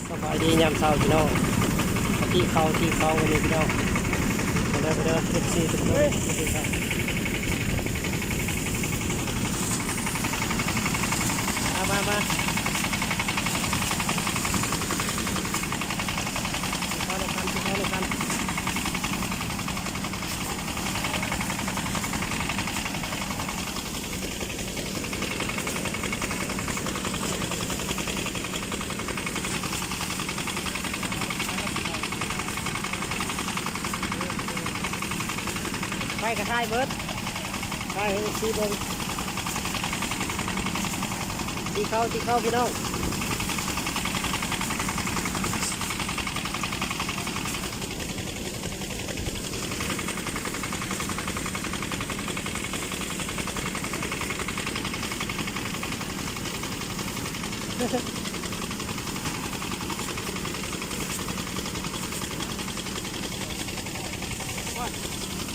ສະບາຍດີຍາມເຊົ້າພີ່ນ້ອງ ມາກິນເຂົ້າ ກິນເຂົ້າມື້ນີ້ພີ່ນ້ອງ ມາເດີ ມາເດີ ເອັຟຊີທຸກຄົນ ມາກິນເຂົ້າ ມາ ມາ ມາ ກິນເຂົ້ານຳກັນ ກິນເຂົ້ານຳກັນ. ໄປກະຖ່າຍເບິດ ຖ່າຍໃຫ້ເອັຟຊີເບິ່ງ ກິນເຂົ້າ ກິນເຂົ້າພີ່ນ້ອງ.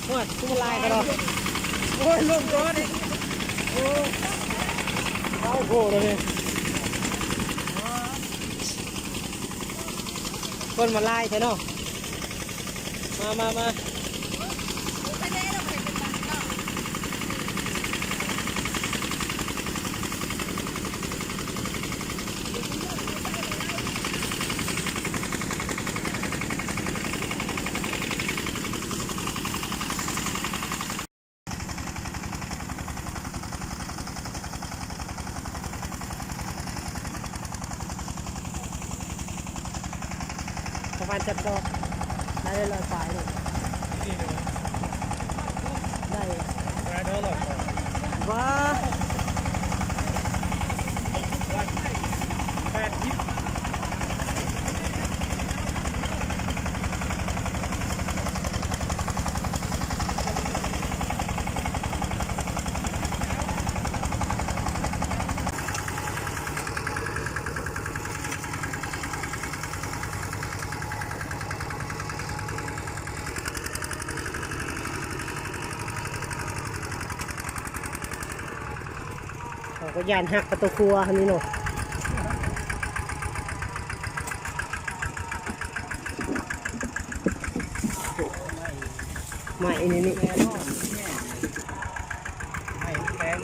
ໂອ້ຍ ຄືມັນຫຼາຍແທ້ເນາະ ໂອ້ຍ ລົງກ່ອນອີກ ໂອ້ ເອົາໂຫດເລີຍ ຄົນມັນຫຼາຍແທ້ເນາະ. ມາ ມາ ມາ. ປະມານຈັກດອກ ໄດ້ຮ້ອຍປາຍເນາະ ໄດ້ ໄດ້ດອກ ວ້າ ແປດສິບ. ເຂົາກໍຢ້ານຮັກກັບໂຕຄົວຫັ້ນນີ້ເນາະ ໄມ້ນີ້ ໄມ້ແຂງ.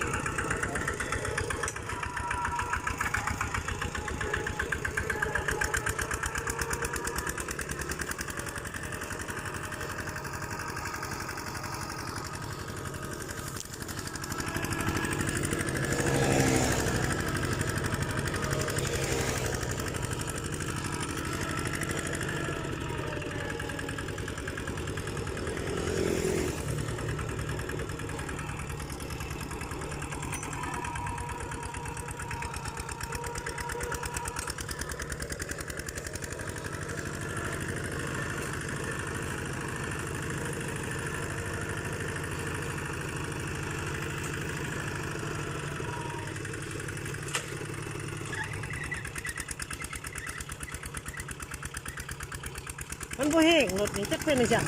ມັນບໍ່ແຮງລົດນີ້ ຈັກເປັນຫຍັງ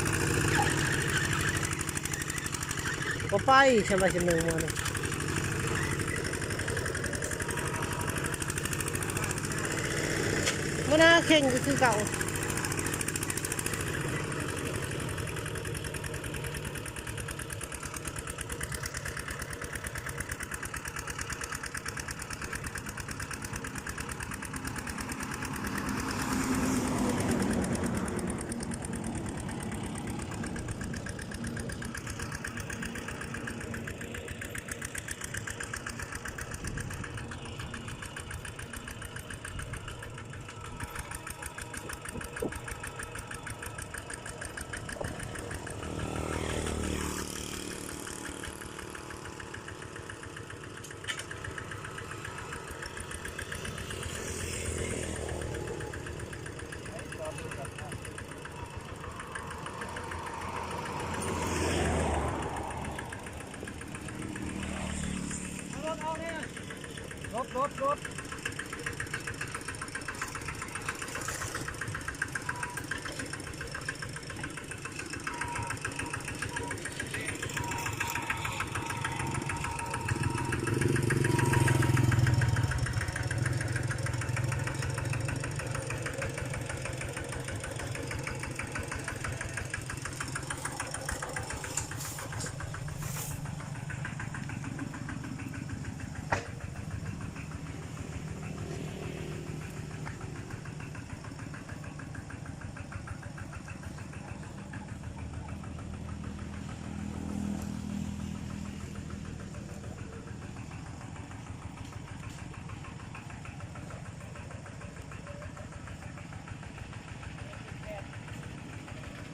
ບໍ່ໄປ ຊຳວ່າຊິໜຶ່ງມື້ນີ້ ມື້ໜ້າເຄັ່ງຄືເກົ່າ. ໂອ້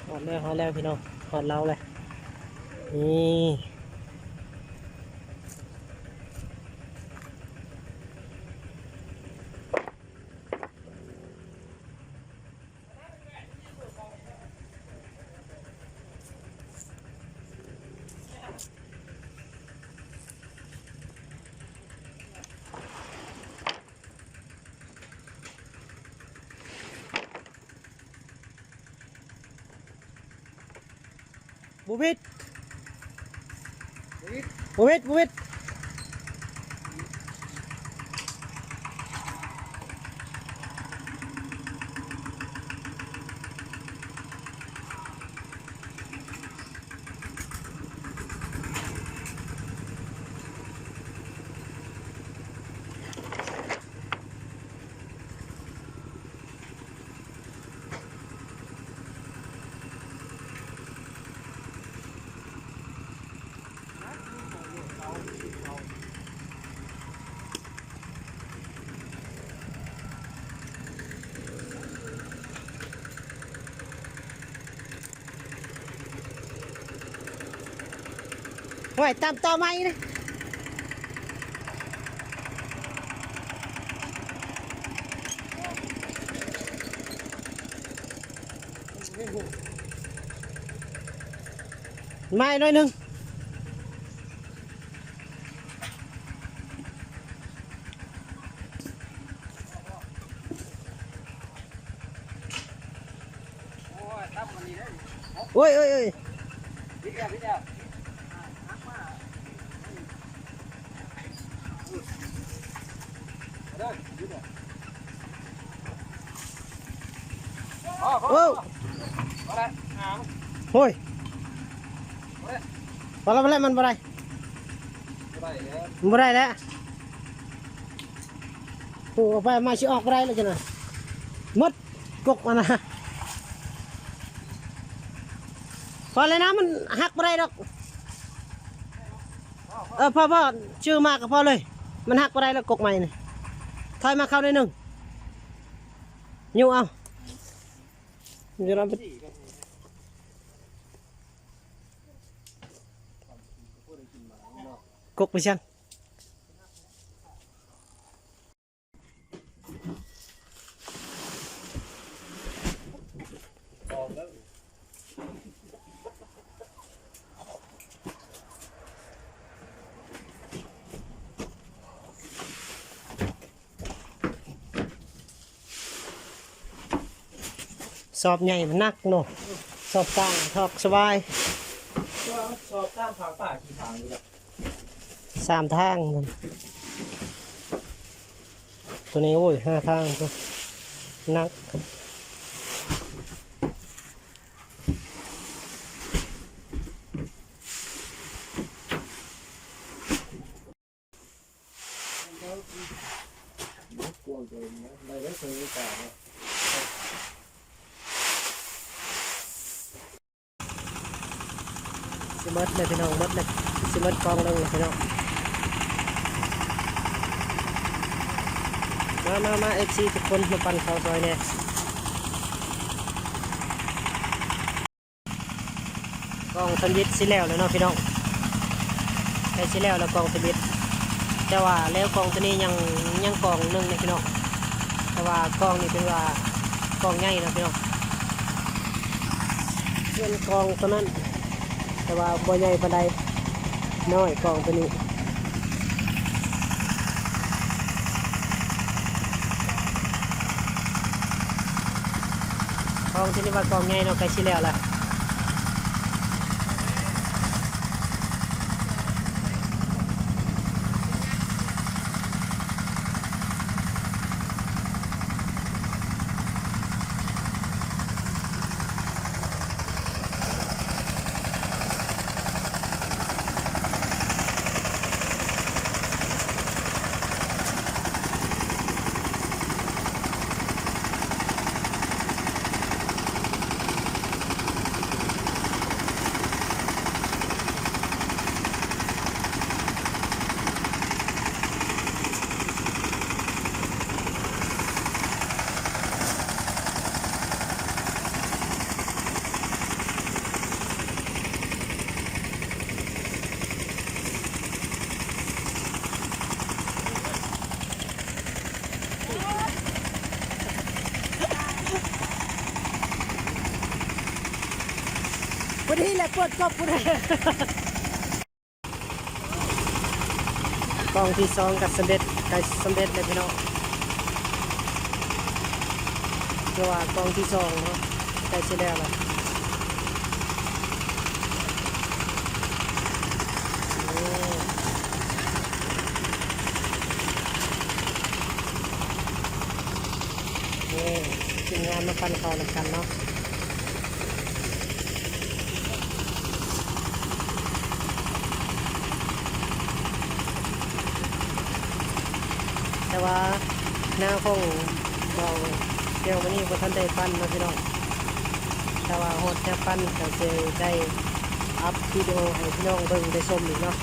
ຮອດແລ້ວ ຮອດແລ້ວພີ່ນ້ອງ ຮອດລາວແລ້ວ ນີ້. ບໍ່ວິດ ບໍ່ວິດ ບໍ່ວິດ. ໂອ້ຍ ຕາມຕໍ່ໄມ້ນະ ໄມ້ໜ້ອຍໜຶ່ງ. ໂອ້ຍ ໂອ້ຍ ໂອ້ຍ ໂອ້ ໂອ້ຍ ພໍແລ້ວ ພໍແລ້ວ ມັນບໍ່ໄດ້ ມັນບໍ່ໄດ້ແລ້ວ. ປູກອອກໄປມາຊິອອກບໍ່ໄດ້ແລ້ວຈັ່ງນັ້ນ ໝົດກົກມັນນະ. ພໍແລ້ວນະ ມັນຫັກບໍ່ໄດ້ດອກ. ເອີ ພໍ ພໍ ຊື້ມາກໍພໍເລີຍ ມັນຫັກບໍ່ໄດ້ແລ້ວກົກໄມ້ນີ້. ຖອຍມາເຂົ້າໜ້ອຍໜຶ່ງ ຍູ້ເອົາ ກົກໄປຊັ້ນ. ສອບໃຫຍ່ມັນໜັກເນາະ ສອບຕ່າງຖອກສະບາຍ ສອບຕ່າງ ຖາງປ່າ ສາມທາງ ໂຕນີ້ ໂອ້ຍ ຫ້າທາງ ໜັກ. ຊິໝົດແລ້ວພີ່ນ້ອງ ໝົດແລ້ວ ຊິໝົດກອງໜຶ່ງແລ້ວພີ່ນ້ອງ. ມາ ມາ ມາ ເອັຟຊີ ທຸກຄົນ ມາປັ້ນເຂົ້າຊ່ອຍແດ່. ກອງທຳອິດຊິແລ້ວແລ້ວເນາະພີ່ນ້ອງ ໃກ້ຊິແລ້ວແລ້ວກອງທຳອິດ ແຕ່ວ່າແລ້ວກອງໂຕນີ້ຍັງ ຍັງກອງໜຶ່ງເດ້ພີ່ນ້ອງ ແຕ່ວ່າກອງນີ້ເປັນວ່າກອງໃຫຍ່ເນາະພີ່ນ້ອງ ສ່ວນກອງໂຕນັ້ນ ແຕ່ວ່າບໍ່ໃຫຍ່ປານໃດ ນ້ອຍກອງໂຕນີ້. ກອງທີ່ນີ້ວ່າກອງໃຫຍ່ເນາະ ໃກ້ຊິແລ້ວລະ. ໂ ພໍດີແຫຼະ ເປີດກອບພຸ້ນແຫຼະ. ກ່ອງທີສອງກໍສຳເລັດ ໃກ້ສຳເລັດແລ້ວພີ່ນ້ອງ. ເພາະວ່າກ່ອງທີສອງເນາະ ໃກ້ຊິແລ້ວແລ້ວ. ນີ້ ທີມງານມາປັ້ນເຂົ້ານຳກັນເນາະ. ແຕ່ວ່າໜ້າຂອງເຮົາແນວມື້ນີ້ບໍ່ທັນໄດ້ປັ້ນເນາະພີ່ນ້ອງ. ແຕ່ວ່າຮອດຍາມປັ້ນກໍຊິໄດ້ອັບວິດີໂອໃຫ້ພີ່ນ້ອງເບິ່ງໄດ້ຊົມອີກເນາະ.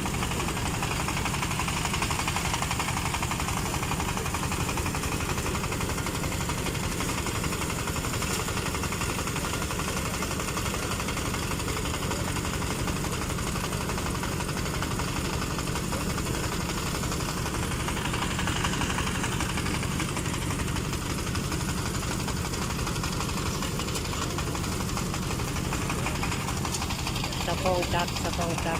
ສະພອງຈັກ ສະພອງຈັກ.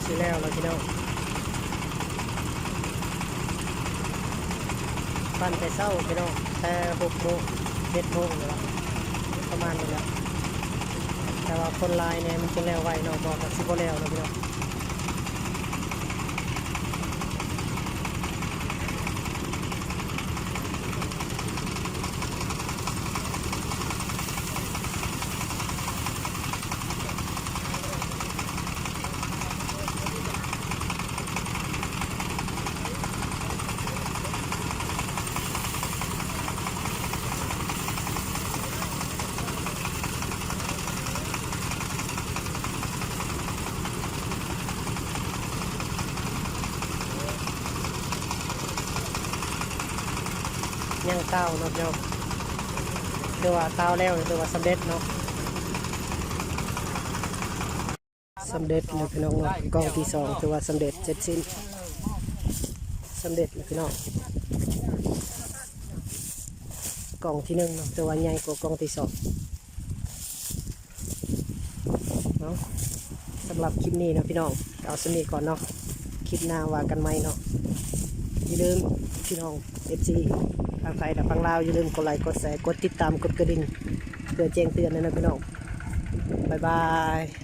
ຊິແລ້ວແລ້ວພີ່ນ້ອງ. ປັ່ນແຕ່ເຊົ້າພີ່ນ້ອງ ແຕ່ຫົກໂມງ ເຈັດໂມງນີ້ແຫຼະ ປະມານນີ້ແຫຼະ. ແຕ່ວ່າຄົນຫຼາຍແດ່ ມັນຈຶ່ງແລ້ວໄວເນາະ ບໍ່ກໍຊິບໍ່ແລ້ວເນາະພີ່ນ້ອງ. ຍັງຕ່າວເນາະພີ່ນ້ອງ ຖືວ່າຕ່າວແລ້ວ ຖືວ່າສຳເລັດເນາະ. ສຳເລັດແລ້ວພີ່ນ້ອງເນາະ ກ່ອງທີສອງຖືວ່າສຳເລັດເສັດສິ້ນ ສຳເລັດແລ້ວພີ່ນ້ອງ. ກ່ອງທີໜຶ່ງເນາະ ຖືວ່າໃຫຍ່ກວ່າກ່ອງທີສອງເນາະ. ສຳລັບຄລິບນີ້ເນາະພີ່ນ້ອງ ເອົາສ່ຳນີ້ກ່ອນເນາະ ຄລິບໜ້າວ່າກັນໃໝ່ເນາະ. ຢ່າລືມພີ່ນ້ອງ ເອັຟຊີ ຝັ່ງໄທ ແລະ ຝັ່ງລາວ ຢ່າລືມກົດໄລ ກົດແຊ ກົດຕິດຕາມ ກົດກະດິ່ງ ເພື່ອແຈ້ງເຕືອນນະພີ່ນ້ອງ. ບາຍບາຍ.